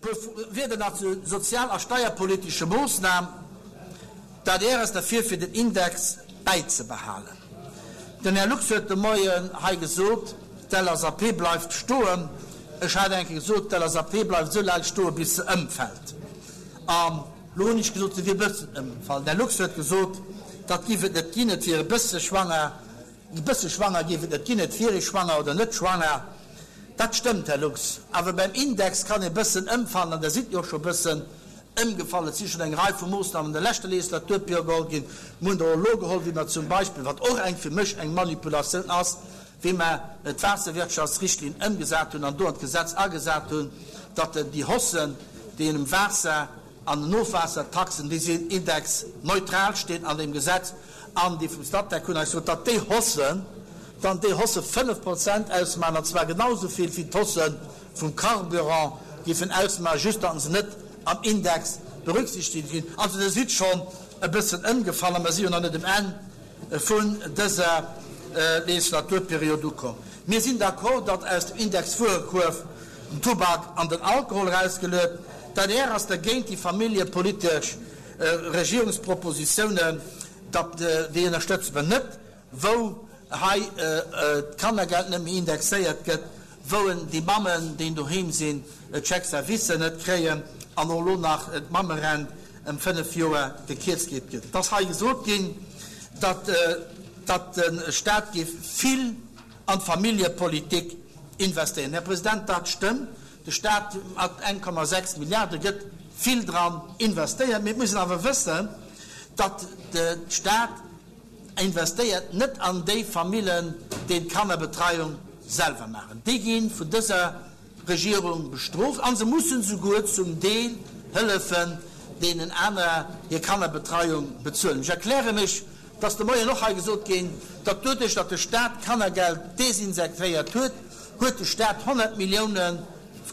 Puer Wierder nach zu sozial a steierpolitesche Moossnam. D'adr ass derfir, fir den Index bäizebehalen. Den Här Lux huet de Moien hei gesot, d'LSAP bleift stoen. Ech hat eng Kéier gesot, d'LSAP bleift esou laang stoen, bis se ëmfält. An elo hunn ech gesot, se wier e bëssen ëmgefall. Den Här Lux huet gesot, dat géif et net ginn, et wier e bësse schwanger. E bësse schwanger géif et net ginn, et wier ee schwanger oder net schwanger. Dat stëmmt, Här Lux. Awer beim Index kann ee bëssen ëmfalen, an Der sidd jo och scho bëssen ëmgefall. Et si schonn eng Rei vu Moossnamen an der leschter Legislaturperiod geholl ginn. Mir hunn der och elo geholl, wéi mer zum Beispill, wat och eng fir mech eng Manipulatioun ass, wéi mer d'Waasserwirtschaftsrichtlinn ëmgesat hunn an do an d'Gesetz agesat hunn, datt déi Haussen, déi een um Waasser an den Ofwaassertaxen, déi sinn indexneutral, steet an deem Gesetz, An déi vum Statec hunn eis gesot, datt déi Haussen dann déi Hausse 5 Prozent ausmaachen, an zwar genau esou vill wéi d'Hausse vum Carburant géifen ausmaachen, just datt se net am Index berücksichtigt ginn. Also Der sidd schonn e bëssen ëmgefall a mer si jo nach net um Enn vun dëser Legislaturperiod ukomm. Mir sinn d'accord, datt aus dem Indexwuerekuerf den Tubak an den Alkohol erausgeluet. D'adr ass dergéint déi familljepolitesch Regierungspropositiounen, datt déi ënnerstëtze mer net, wou hei d'Kannergeld net méi indexéiert gëtt, wou en déi Mammen, déi doheem sinn, d'Chèque-servicen net kréien an och elo nach d'Mammerent ëm 5 Joer gekierzt gétt. Et ass hei gesot ginn, datt datt de Stat géif vill an d'Familljepolitik investéieren. Här President, dat stëmmt. De Staat mat 1,6 Milliarde gëtt vill dran investéiert, mee et muss een awer wëssen, datt de Staat investéiert net an déi Famillen, déi d'Kannerbetreiung selwer maachen. Déi gi vun dëser Regierung bestrooft a se mussen souguer zum Deel hëllefen, deenen aner hir Kannerbetreiung bezuelen. Ech erkläre mech, Et ass de Moien och hei gesot ginn, datt doduerch, datt de Staat d'Kannergeld desinsektéiert huet, huet de Staat 100 Millioune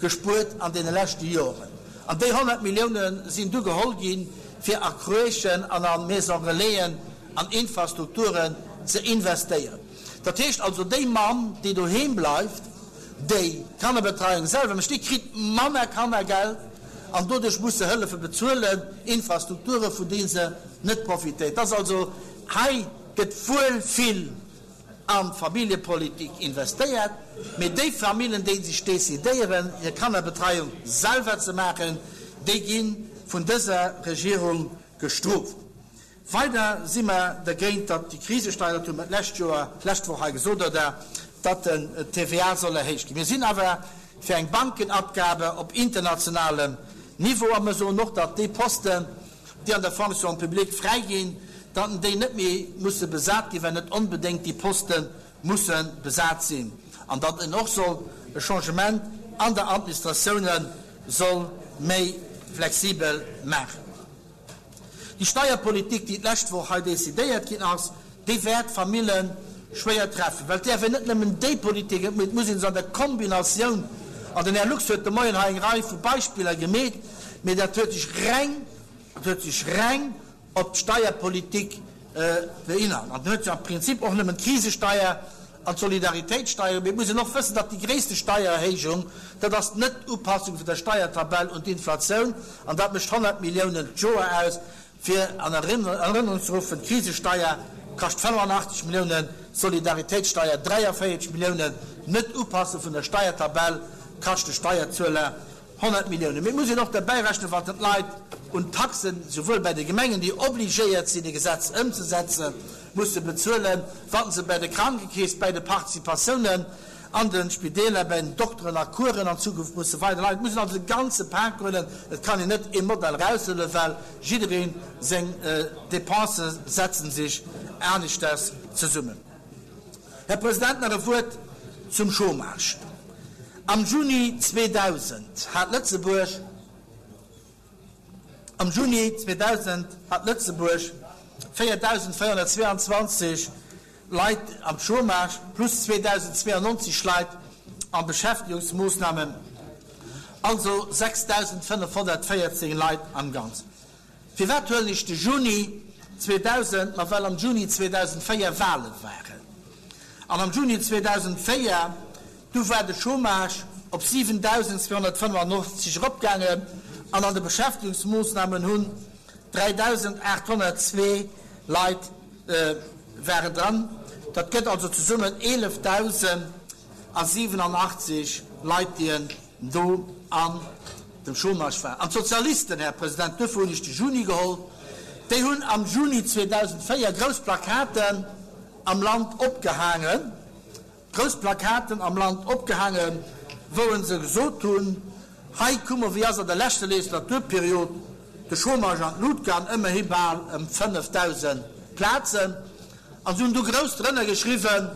gespuert an deene leschte Joren. An déi 100 Millioune sinn du geholl ginn, fir a Crèchen an a Maison Relaisen an Infrastrukturen ze investéieren. Dat heescht also, déi Mamm, déi doheem bleift, déi d'Kannerbetreiung selwer mécht, déi kritt manner Kannergeld an doduerch muss se Hëllefe bezuelen, Infrastrukture vun deene se net profitéiert. Dass also hei gëtt wuel vill an d'Familljepolitik investéiert, mee déi Famillen, déi sech decidéieren, hir Kannerbetreiung selwer ze maachen, déi gi vun dëser Regierung gestrooft. Weider si mer dergéint, datt déi Krisesteier, dat hu mer d'lescht Joer, d'lescht Woch hei gesot, oder datt den TVA soll erhéicht ginn. Mir sinn awer fir eng Bankenabgabe op internationalem Niveau a mer soen och, datt déi Posten, déi an der Fonction publique fräi ginn, datt déi net méi musse besat ginn, well net onbedéngt déi Poste musse besat sinn, an datt een och soll e Changement an der Administratioune soll méi flexibel maachen. Déi Steierpolitik, déi d'lescht Woch hei decidéiert ginn ass, déi wäert d'Famille schwéier treffen, well et däerf een net nëmmen déi Politik, et muss ee se an der Kombinatioun, an den Här Lux huet de Moien hei eng Rei vu Beispiller gemeet, mee dat huet sech reng, dat huet sech reng op d'Steierpolitik beinhalt. An huet sech am Prinzip och nëmmen d'Krisesteier an d'Solidaritéitssteier, mee et muss een och wëssen, datt déi gréisste Steiererhéijung, dat ass d'Net-Upassung vun der Steiertabell un d'Inflatioun, an dat mécht 100 Milliounen d'Joer aus. Fir an Erënnerung ze ruffen, D'Krisesteier kascht 85 Milliounen, d'Solidaritéitssteier 43 Milliounen, d'Net-Upasse vun der Steiertabell kascht de Steierzueler 100 Milliounen. Mee et muss een och derbäi rechnen, wat den d'Leit un Taxen, souwuel bäi de Gemengen, déi obligéiert sinn, e Gesetz ëmzesetzen, musse bezuelen, wat se bäi de Krankekeess, bäi de Participatiounen an de Spideeler, bäi den Dokteren a Kueren an Zukunft musse weiderleien. Et muss een also de ganze Pak huelen. Et kann een net ee Modell eraushuelen, well jidderee seng Depensë setze sech aneschters zesummen. Här President, nach e Wuert zum Chômage. Am Juni 2000 hat Lëtzebuerg, am Juni 2000 hat Lëtzebuerg 4.422 Leit am Chômage plus 2.092 Leit a Beschäftigungsmoossnamen, also 6.514 Leit am Ganzen. Firwat huelen ech de Juni 2000? Ma well am Juni 2004 Wale waren. An am Juni 2004, du war de Chômage. op 7.285 eropgaangen an an de Beschäftegungsmoossnamen hunn 3.802 Leit waren dran. Dat gëtt also zesummen 11.087 Leit, déi do an dem Chômage waren. An d'Sozialisten, Här President, duerfir hunn ech de Juni geholl, déi hunn am Juni 2004 grouss Plakaten am Land opgehaangen, grouss Plakaten am Land opgehaangen, wou se gesot hunn, Hei, kuck mol, wéi ass an der leschter Legislaturperiod de Chômage an d'Lut gaang, ëmmerhi bal ëm 5.000 Plazen. An se hunn du grouss drënner geschriwwen,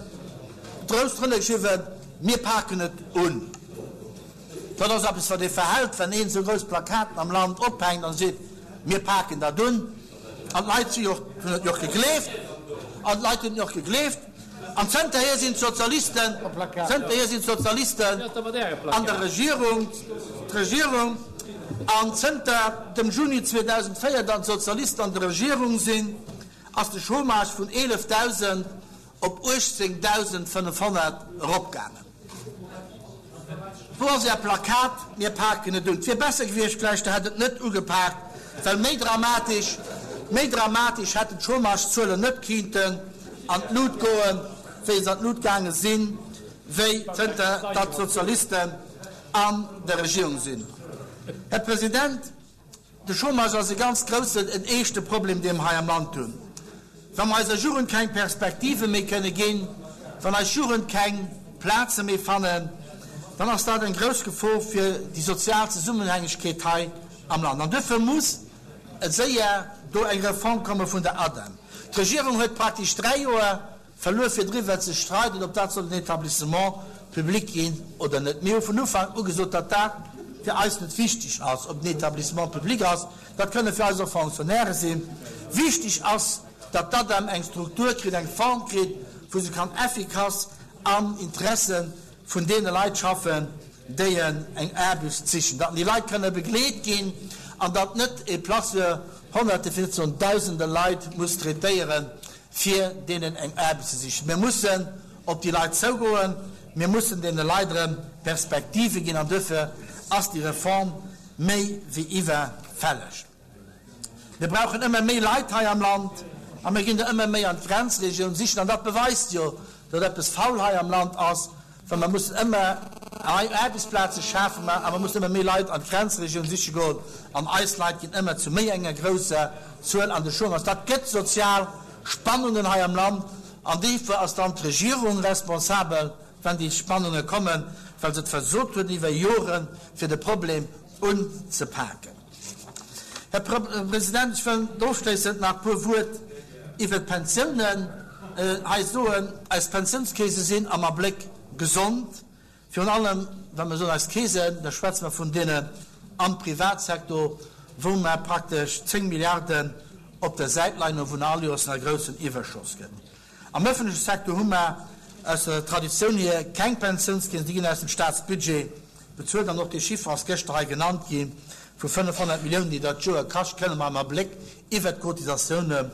grouss drënner geschriwwen, Mir paken et un. Dat ass eppes, wat ee verhält, wann een esou grouss Plakaten am Land ophänkt an seet, Mir paken dat un. An d'Leit si jo och, hunn et jo och gegleeft. An d'Leit hunn et jo och gegleeft. An zënterhier sinn d'Sozialisten, zënterhier sinn d'Sozialisten an der Regierung, d'Regierung. An zënter dem Juni 2004, datt d'Sozialisten an der Regierung sinn, ass de Chômage vun 11.000 op 18.500 eropgaangen. Wou ass Är Plakat? Mir paken et un. Et wier besser gewiescht vläicht, Der hätt et net ugepaakt, well méi dramatesch, méi dramatesch hätten d'Chômagezuelen net kinnten an d'Lut goen, wéi se an d'Lut gaange sinn, wéi zënter datt d'Sozialisten an der Regierung sinn. Här President, De Chômage ass e ganz groussen, en eeschte Problem, dee mer hei am Land hunn. Wa mer eiser Jugend keng Perspektive méi kënne ginn, wann eis Jugend keng Plaze méi fannen, dann ass dat eng grouss Gefor fir déi sozial Zesummenhängegkeet hei am Land. An duerfir muss séier do eng Reform komme vun der ADEM. D'Regierung huet praktesch 3 Joer Verluer fir driwwer ze streiden, ob dat soll en Etablissement public ginn oder net. Mir hu vun Ufank u gesot, datt dat fir eis net wichteg ass, ob en Etablissement public ass. Dat kënne fir eis och Fonctionnairë sinn. Wichteg ass, datt d'ADEM eng Struktur kritt, eng Form kritt, wou se kann effikass am Interesse vun deene Leit schaffen, déi eng Aarbecht sichen, datt déi Leit kënne begleet ginn an datt net e Placeur Honnerte, fir net ze soen Dausende Leit muss traitéieren, fir deenen eng Aarbecht ze sichen. Mir mussen op déi Leit zougoen, mir mussen deene Leit erëm Perspektive ginn an duerfir ass déi Reform méi wéi iwwerfälleg. Mir brauchen ëmmer méi Leit hei am Land a mir ginn der ëmmer méi an d'Grenzregioun sichen an dat beweist jo, datt eppes faul hei am Land ass, Well mer mussen ëmmer nei Aarbechtsplaze schafen, mä a mer mussen ëmmer méi Leit an d'Grenzregioun siche goen an eis Leit ginn ëmmer zu méi enger grousser Zuel an de Chômage. Dat gëtt sozial Spannungen hei am Land an dofir ass dann d'Regierung responsabel, wann déi Spannunge kommen, well se et versot huet iwwer Joren, fir de Problem unzepaken. Här President, ech wëll ofschléissend nach e puer Wuert iwwert d'Pensiounen hei soen. Eis Pensiounskeese sinn am Abléck gesond. Virun allem, wa mer soen eis Keesen, da schwätze mer vun deenen am Privatsektor, wou mer praktesch 10 Milliarden op der Säit leien hunn, wou nach all Joers nach e groussen Iwwerschoss gëtt. Am öffentleche Secteur hu mer aus der Traditioun hier keng Pensiounskeesen, déi ginn aus dem Staatsbudget bezuelt. An och dee Chiffre ass gëschter hei genannt gi vu 500 Milliounen, déi dat d'Joer kascht, kënne mer am Abléck iwwert d'Cotisatioune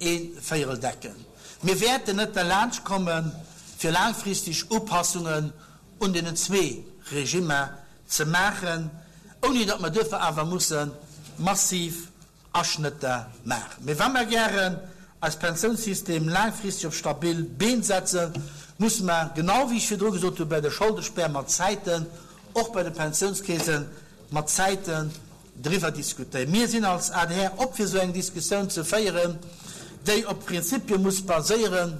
ee Véierel decken. Mir wäerten net derlaanscht kommen, fir laangfristeg Upassungen un deenen zwee Regimmer ze maachen, ouni datt mer duerfir awer musse massiv Aschnëtter maachen. Mee wa mer gären eis Pensiounssystem laangfristeg op stabil Been setzen, musse mer, genau wéi ech virdru gesot hu bei der Scholdespär mat Zäiten, och bei de Pensiounskeese mat Zäiten driwwer diskutéieren. Mir sinn als adr op fir esou eng Diskussioun ze féieren, déi op Prinzipie muss baséiere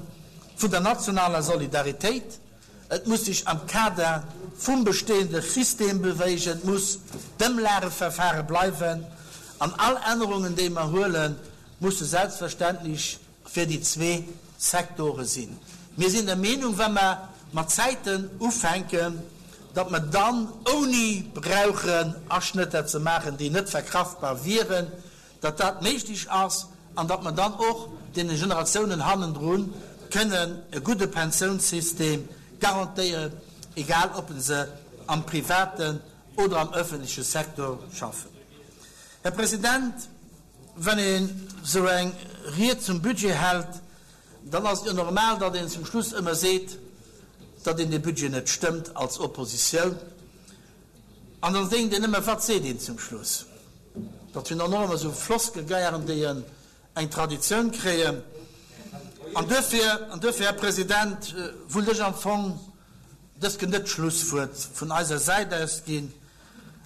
vun der nationaler Solidaritéit, Et muss sech am Kader vum bestehende System bewegen, et muss d'Ëmlageverfahre bleiwen an all Ännerungen, déi mer huelen, musse selbstverständlech fir déi zwee Sektore sinn. Mir sinn der Meenung, wa mer mat Zäiten ufänken, datt mer dann, ouni brauchen Aschnëtter ze maachen, déi net verkraftbar wieren, datt dat méiglech ass an datt mer dann och deene Generatiounen hannendru kënnen e gudde Pensiounssystem garantéieren, egal ob se am privaten oder am öffentleche Secteur schaffen. Här President, wann een esou eng Ried zum Budget hält, dann ass et jo normal, datt een zum Schluss ëmmer seet, datt een dee Budget net stëmmt als Oppositioun. An dann denkt een ëmmer, Wat seet een zum Schluss? Dat sinn dann och ëmmer esou Floskelgeieren, déi eng Traditioun kréien. An duerfir, an duerfir, Här President, wullt ech am Fong dëst net d'Schlusswuert vun eiser Säit aus ginn,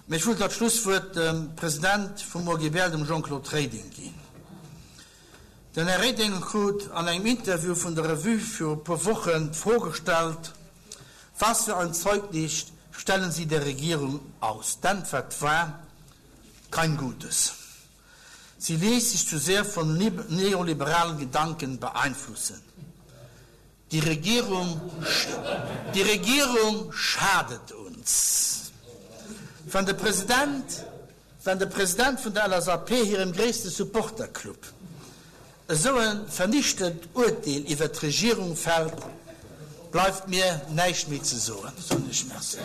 mä ech wullt dat Schlusswuert dem President vum OGBL, dem Jean-Claude Reding, ginn. Den Här Reding krut an engem Interview vun der Revue viru e puer Wochen d'Fro gestallt, Was für ein Zeugnis stellen Sie der Regierung aus? D'Äntwert war, Kein gutes. Sie ließ sich zu sehr von neoliberalen Gedanken beeinflussen. Die Regierung, die Regierung schadet uns. Wann de President, wann de President vun der LSAP, hirem gréisste Supporterclub, esou e vernichtend Urteel iwwert d'Regierung fällt, bleift mir näischt méi ze soen. Soen ech Merci.